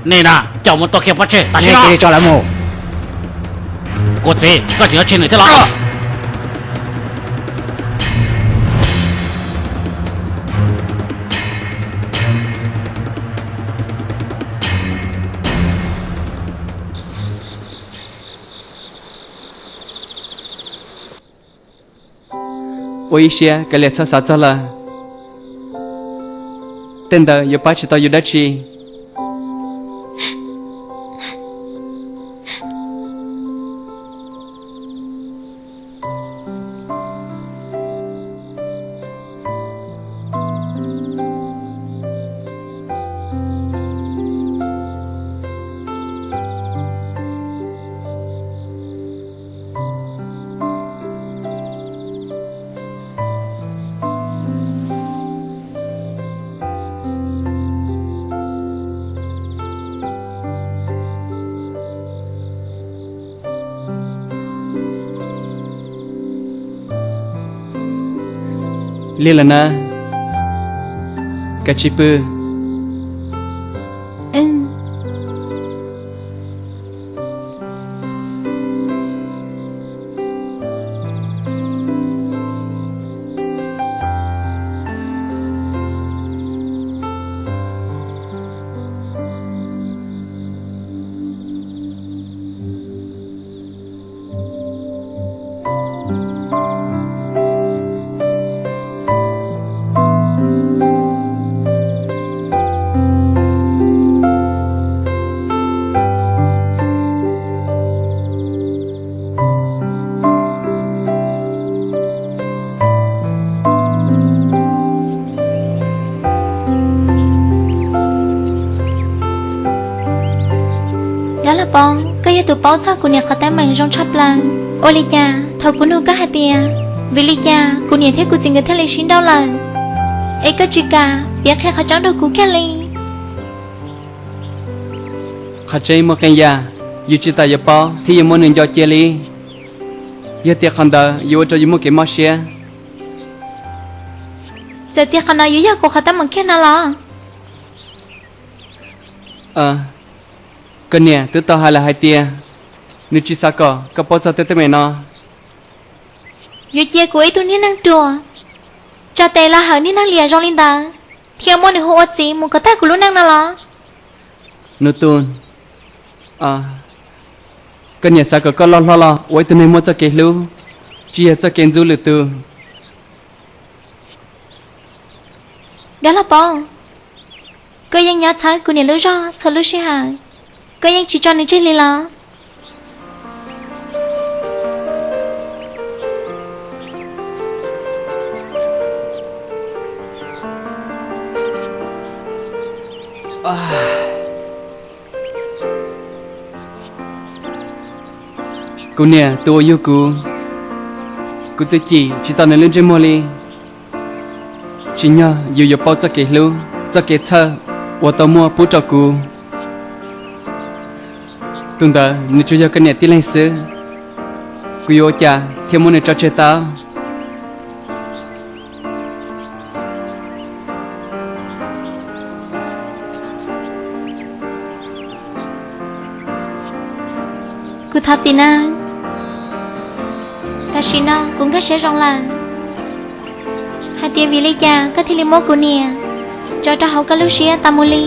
Nej na, coj mus tua kiag pov tseg tam sim no. Kua txiv, koj tseem yuav tseg nws thiab los? Ua ib siab, kav liam txhob xav txog lawm. Tej ntawd yuav pab tsis tau yus dab tsi. Lig lawm na, kav tsij pw. Dab laug Poob, koj yog tus paub txog kuv niam qhov teeb meem zoo tshaj plaws. Ua li cas thaum kuv nug koj hais tias vim li cas kuv niam thiab kuv txiv nkawd thiaj li sib nrauj lawm, es koj tsis kam piav qhia qhov tseeb rau kuv kiag li? Qhov tseeb muaj qee yam yus tsis tas yuav paub thiab yuav muab nws nco cia li. Yog tias qhov ntawd yuav ua rau yus muaj kev mob siab. Txawm tias qhov no yuav yog kuv qhov teeb meem kiag no los? Koj niam twb tau hais lawm hais tias nws tsis xav kom koj paub txog tej teeb meem no. Yuav cia kuv ib tug niag neeg ruam tso tes los hawm niag neeg liam zoo li ntawd, thiab muab nws hu ua txiv mus kom tag kuv lub neej no los? Nub Tub, koj niam xav kom koj loj hlob los ua ib tug neeg muaj txoj kev hlub, tsis yog txoj kev ntxub lwm tus. Dab laug Poob, koj yeej nyob txhawb kuv niam lub zog txhua lub sij hawm, koj yeej tsis tso nws tseg li los? Kuv niam tus uas yug kuv, kuv twb cim tsis tau nws lub ntsej muag li. Tsim nyog yus yuav paub txoj kev hlub, txoj kev txhawj uas tau muaj pub rau kuv. Tus ntawd nws tsuas yog koj niam tib leeg xwb, kuv yuav ua cas thiaj muab nws tso tseg tau? Kuv thov txim nawb. Tam sim no kuv nkag siab zoo lawm, hais tias vim li cas koj thiaj li muab kuv niam tso rau hauv koj lub siab tas mus li.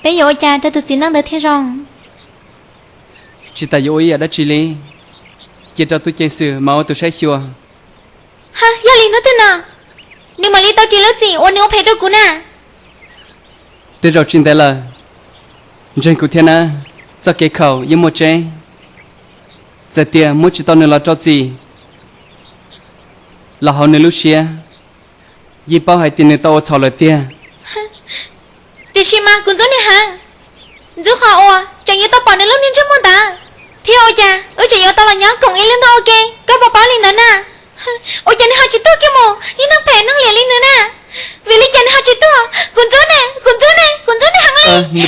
Peb yuav ua cas rau tus txiv neej ntawd thiaj zoo? Tsis tas yuav ua ib yam dab tsi li, cia rau tub ceev xwm mas ua tus saib xyuas. Ha, yog li hnub twg no nws mam li tau ris lub txim uas nws ua phem rau kuv na? Tej zaum tsis ntev lawm. Ntseeg kuv thiab nawb, txoj kev khaum yeej muaj tseeb. Txawm tias muab tsis tau nws los rau txim los hauv nws lub siab, yeej paub hais tias nws tau ua txhaum lawm tiag. Tiam sis mas kuv ntxub nws heev, ntxub qhov uas tseem yuav tau pom nws lub niag ntsej muag ntawd, thiab ua cas wb tseem yuav tau los nyob koom ib lub ntuj ua ke, koj puas paub li ntawd na? Ua cas nws ho tsis tuag kiag mus?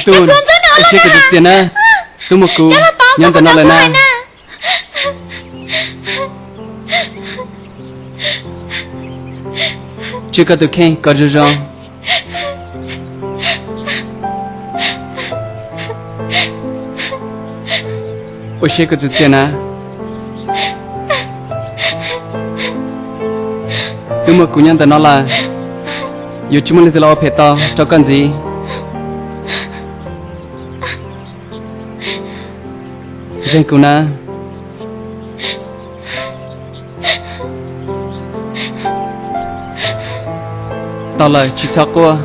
Tub, ua siab koj txias txias na. Tub muaj kuv nyob ntawm no lawm na. Tswj koj tus kheej kom zoo zoo. Ua siab koj txias txias na. Twb muaj kuv nyob ntawm no lawm, yuav tsis muaj leej twg los ua phem tau rau koj ntxiv. Ntseeg kuv na. Tau lawm, tsis txhob quaj.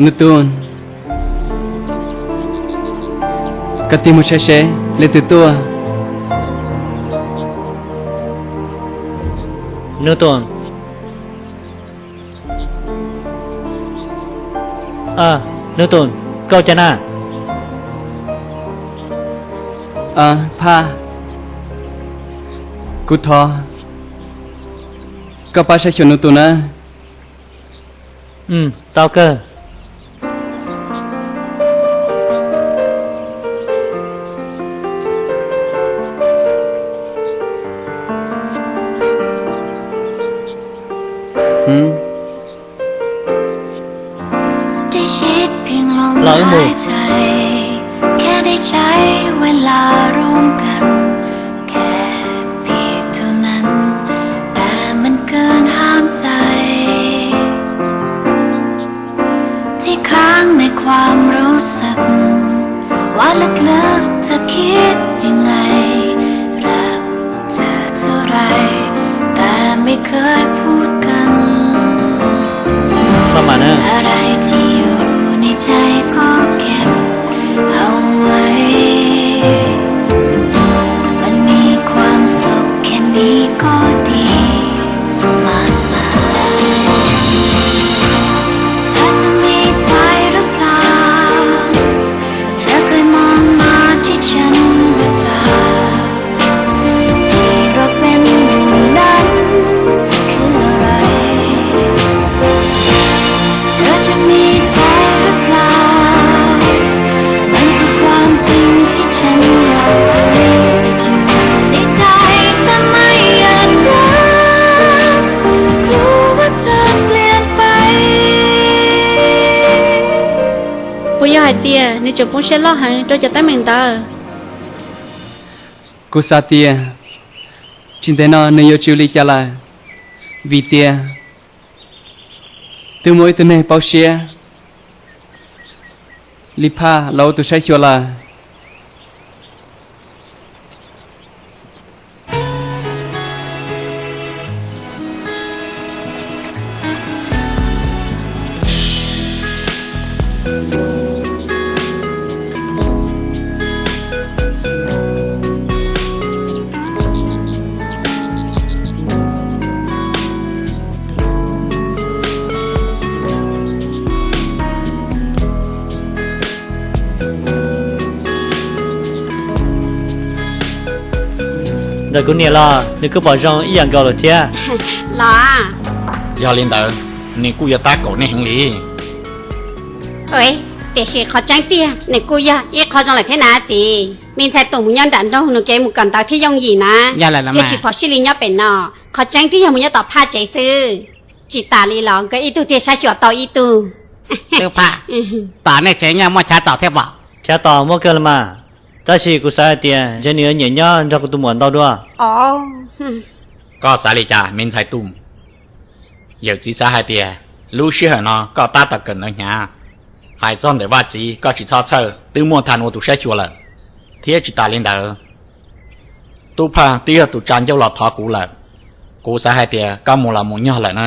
Nub Tun, koj tig mus saib seb leej twg tuaj. Nub Tun, Nub Tun, koj ua cas na? Phaj, kuv thov koj pab saib xyuas Nub Tun na. Tau kawg. Los wb mus.ที่ค้างในความรู้สึก ว่าลึกๆเธอคิดยังไง รักเธอเท่าไร แต่ไม่เคยพูดกัน อะไรที่อยู่ในใจก็เก็บเอาไว้ มันมีความสุขแค่นี้ก็ดีมากมาย เธอจะมีใจหรือเปล่า เธอเคยมองมาที่ฉันหรือเปล่า ที่เราเป็นอยู่นั้นคืออะไร เธอจะมีใจหรือเปล่า มันคือความจริงที่ฉันอยากรู้ ติดอยู่ในใจแต่ไม่อยากรัก กลัวว่าเธอเปลี่ยนไป Puas yog hais tias nws tseem poob siab loj heev rau cov teeb meem ntawd? Kuv xav tias tsis ntev no nws yuav tsis ua li cas lawm, vim tias twb muaj ib tug neeg paub siab li Phaj los ua tus saib xyuas lawm. Ntawm kuv niam los nws kuj pom zoo ib yam nkaus lawm thiab. Los, yog li ntawd nws kuj yuav tab kaum nej heev li. Tiam sis qhov tseeb tiag nws kuj yog ib qho zoo lawm thiab na txiv. Me ntxhais Tum mus nyob nram nroog nws kev mus kawm ntawv thiab yooj yim na, yog tsis phom sij li nyob pem no. Qhov tseeb twb yog mus nyob tom Phaj tsev xwb. Tsis tas li los nkawd ib tug thiaj saib xyuas tau ib tug. Twb Phaj, tom nej tsev nyob muaj chav txos thiab pom? Chav txos muaj kawg los mas, tab sis kuv xav hais tias ntshe nws yuav nyiam nyob nrog kuv tus muam ntau dua. Koj xav li cas me ntxhais Tum? Yawm txiv xav hais tias lub sij hawm no koj tab tom kawm ntawv hnyav, hais txog ntawm Vaj txiv koj tsis txhob txhawj, twb muaj Thas ua tus saib xyuas lawm. Thiab tsis tas li ntawd, Tub Phaj twb yog tus tsa ncauj los thov kuv lawm. Kuv xav hais tias koj mus los mus nyog lawm na.